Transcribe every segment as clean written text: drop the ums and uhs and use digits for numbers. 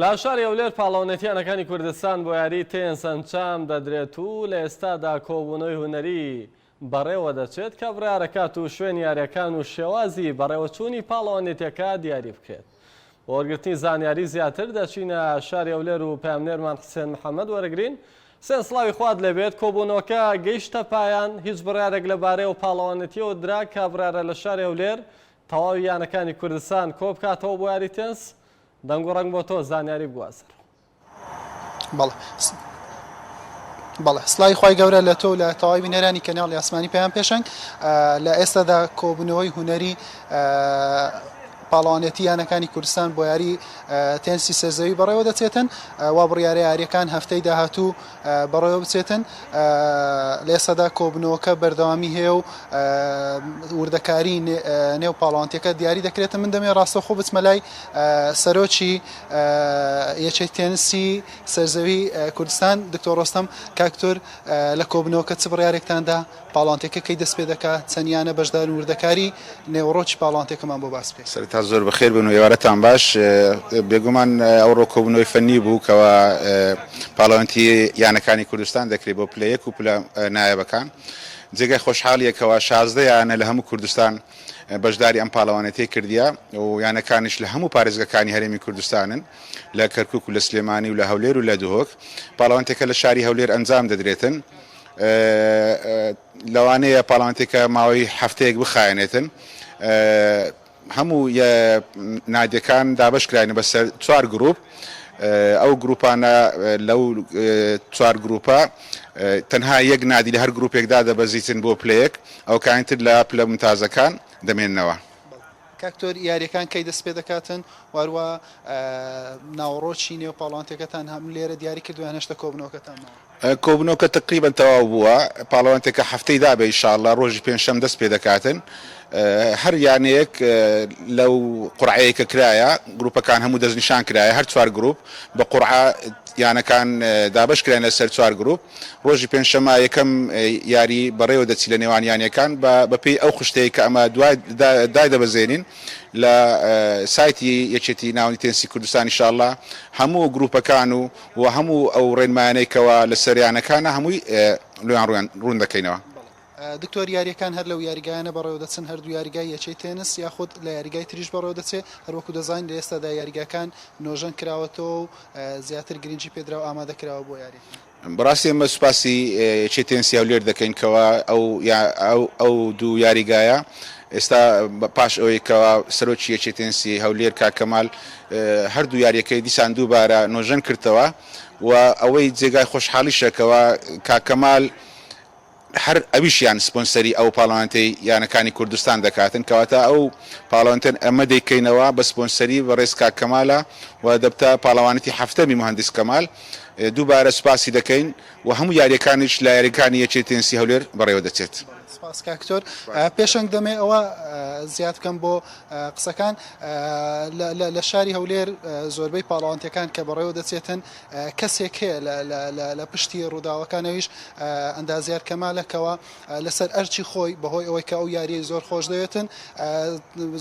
لە شاری هەولێر پاڵەوانێتی یانەکانی کوردستان بۆ یاری تێنس ئەنجام دەدرێت و لە ئێستادا کۆبوونەوەی هونەری بەڕێوە دەچێت کە بڕیارە کات و شوێنی یاریەکان و شێوازی بەڕێوەچوونی پاڵەوانێتیەکە دیاری بکرێت. بۆ وەرگرتنی زانیاری زیاتر دەچینە شاری هەولێر و پەیامنێرمان حسێن محەمەد وەرەگرین. حسێن سڵاوی خوات لێبێت، کۆبوونەوەکە گەیشتە پایان، هیچ بڕیارێک لەبارەی ئەو پاڵەوانێتیەوە درا کە بڕیارە لە شاری هەولێر تەواوی یانەکانی کوردستان کۆبکاتەوە بۆ یاری تێنس؟ دەنگ و ڕەنگ بۆ تۆ زانیاری بگوازەرەوە. بەڵێ بەڵێ سڵاوی خوای گەورە لە تۆ و لە تەواوی بینەرانی کەناڵی ئاسمانی پەیام پێشەنگ لە ئێستادا کۆبوونەوەی هونەری پاڵەوانێتی یانەکانی کوردستان بۆ یاری تێنسی سەرزەوی بەڕێوە دەچێتن وا بڕیارە یاریەکان هەفتەی داهاتوو بەڕێوە بچێتن. لە ئێستادا کۆبوونەوەکە بەردەوامی هەیە و وردەکاری نێو پاڵەوانتیەکە دیاری دەکرێتن. من دەمەوێت ڕاستەوخۆ بچمە لای سەرۆکی یەکێتی تێنسی سەرزەوی کوردستان دکتۆر ڕۆستەم. کاک دکتۆر لە کۆبوونەوەکە چ بڕیارێکتان دا؟ پاڵەوانتیەکە کەی دەست پێ دەکات؟ چەند یانە بەشدارن؟ وردەکاری نێوەڕۆکی پاڵەوانتیەکەمان بۆ باس بکەی. سەرەتا زۆر بەخێر بن و ئێوارەتان باش. بێگومان ئەوڕۆ کۆبوونەوەی فەنی بوو کەوا پاڵەوانێتی یانەکانی کوردستان دەکرێت بۆ پلە یەک و پلە نایابەکان. جێگای خۆشحاڵیە کەوا 16 یانە لە هەموو کوردستان بەشداری ئەم پاڵەوانێتیە کردیە و یانەکانیش لە هەموو پارێزگەکانی هەرێمی کوردستانن لە کەرکوک و لە سلێمانی و لە هەولێر و لە دهۆک. پاڵەوانێتیەکە لە شاری هەولێر ئەنجام دەدرێتن. لەوانەیە پاڵەوانێتیەکە ماوەی هەفتەیەک بخایەنێتن. هەموو نادیەکان دابەش کراین بەسەر چوار گروپ. ئەو گروپانە لەو چوار گروپە تەنها یەک نادی لە هەر گروپێک دادەبەزیتن بۆ پلەیەک، ئەوکانی تر لە پلە ممتازەکان دەمێننەوە. کاک تۆر یاریەکان کەی دەست پێ دەکاتن واروا ناوەڕۆکی نێو پاڵەوانتێکەتان هەم لێرە دیاری کردوە یان هێشتا کۆبنەوەکەتان ماوە؟ کۆبونەوەکە تەقریبەن تەواو بووە، پاڵەوانتێکە هەفتەی دابێ ان شاء اللە ڕۆژی پێنجشەم دەست پێ دەکاتن، هەر یانەیەک لەو قورعەیە کە کرایە گروپەکان هەموو دەستنیشان کرایە هەر چوار گروپ بە قورعە یانەکان دابەش کراین لەسەر چوار گروپ ڕۆژی پێنجشەمە یەکەم یاری بەڕێوە دەچی لە نێوان یانەکان بە بەپێی ئەو خشتەیە کە ئەمە دوای دایدەبەزێنین لە سایتی یەکێتی ناوەندی تێنسی کوردستان ان شاء اللە هەموو گروپەکان و و هەموو ئەو ڕێنمایانەی کەوا لەسەر یانەکانە هەمووی لۆیان ڕوون ڕوون دەکەینەوە. دکتۆر یاریەکان هەر لەو یاریگایانە بەڕێوە دەچن هەردوو یاریگای یەکەی تێنس یاخود لە یاریگای تریش بەڕێوە دەچێ هەروەکو دەزانین لە ئێستادا یاریگاکان نۆژەن کراوەتەوە و زیاتر گرنگی پێدراو ئامادە کراوە بۆ یاریەکان. بەڕاستی ئێمە سوپاسی یەکێتی تێنسی هەولێر دەکەین کەوا ئەو ئەو دوو یاریگایە ئێستا پاش ئەوەی کەوا سەرۆکی یەکێتی تێنسی هەولێر کاک کەمال هەردوو یاریەکەی دیسان دووبارە نۆژەن کردەوە و ئەوەی جێگای خۆشحاڵیشە کەوا کاک کەمال هەر ئەویشیان سپۆنسەری ئەو پاڵەوانێتیەی یانەکانی کوردستان دەکاتن، کەواتە ئەو پاڵەوانێتیەن ئەمە دەیکەینەوە بە سپۆنسەری بەڕێز کاک کەمالە و دەبتە پاڵەوانێتی حەفتەمی موهەندیس کەمال، دووبارە سوپاسی دەکەین و هەموو یارییەکانیش لە یاریگەکانی یەکێتی تێنسی هەولێر بەڕێوە دەچێت. سپاس کاک دکتۆر. پێشەنگ دەمێ ئەوە زیاد بکەم بۆ قسەکان لە شاری هەولێر زۆربەی پاڵەوانتیەکان کە بەڕێوە دەچێتن کەسێک هەیە لە پشتی ڕووداوەکان ئەویش ئەندازیار کەمالە کەوا لەسەر ئەرکی خۆی بەهۆی ئەوەی کە ئەو یاریەی زۆر خۆش دەوێتن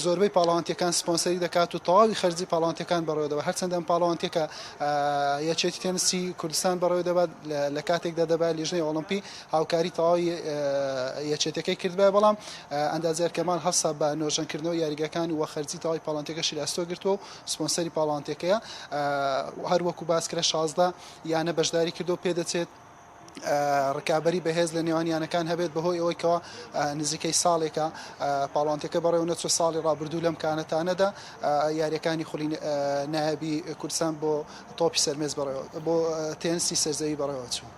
زۆربەی پاڵەوانتیەکان سپۆنسەری دەکات و تەواوی خەرجی پاڵەوانتیەکان بەڕێوە دەبات هەرچەندە ئەم پاڵەوانتیەکە یەکێتی تێنسی کوردستان بەڕێوە دەبات لە کاتێکدا دەبایە لیژنەی ئۆڵۆمپی هاوکاری تەواوی یەکێتیەکەی کردبایە بەڵام ئەندازیار کەمال هەڵسا بە نۆژەنکردنەوەی یاریگاکان و خەرجی تەواوی پاڵەوانتیەکەشی لە ئەستۆ گرتووە و سپۆنسەری پاڵەوانتیەکەیە هەر وەکو باس کرا 16 یانە بەشداری کردو پێدەچێت ڕکابەری بەهێز لە نێوان یانەکان هەبێت بەهۆی ئەوەی کەوا نزیکەی ساڵێکە پاڵەوانتیەکە بەڕێوە نەچوە ساڵی ڕابردوو لەم کانەتانەدا یاریەکانی خولی نایابی کوردستان بۆ تۆپی سەرمێز بەڕێوە بۆ تێنسی سەرزەوی بەڕێوە چوو.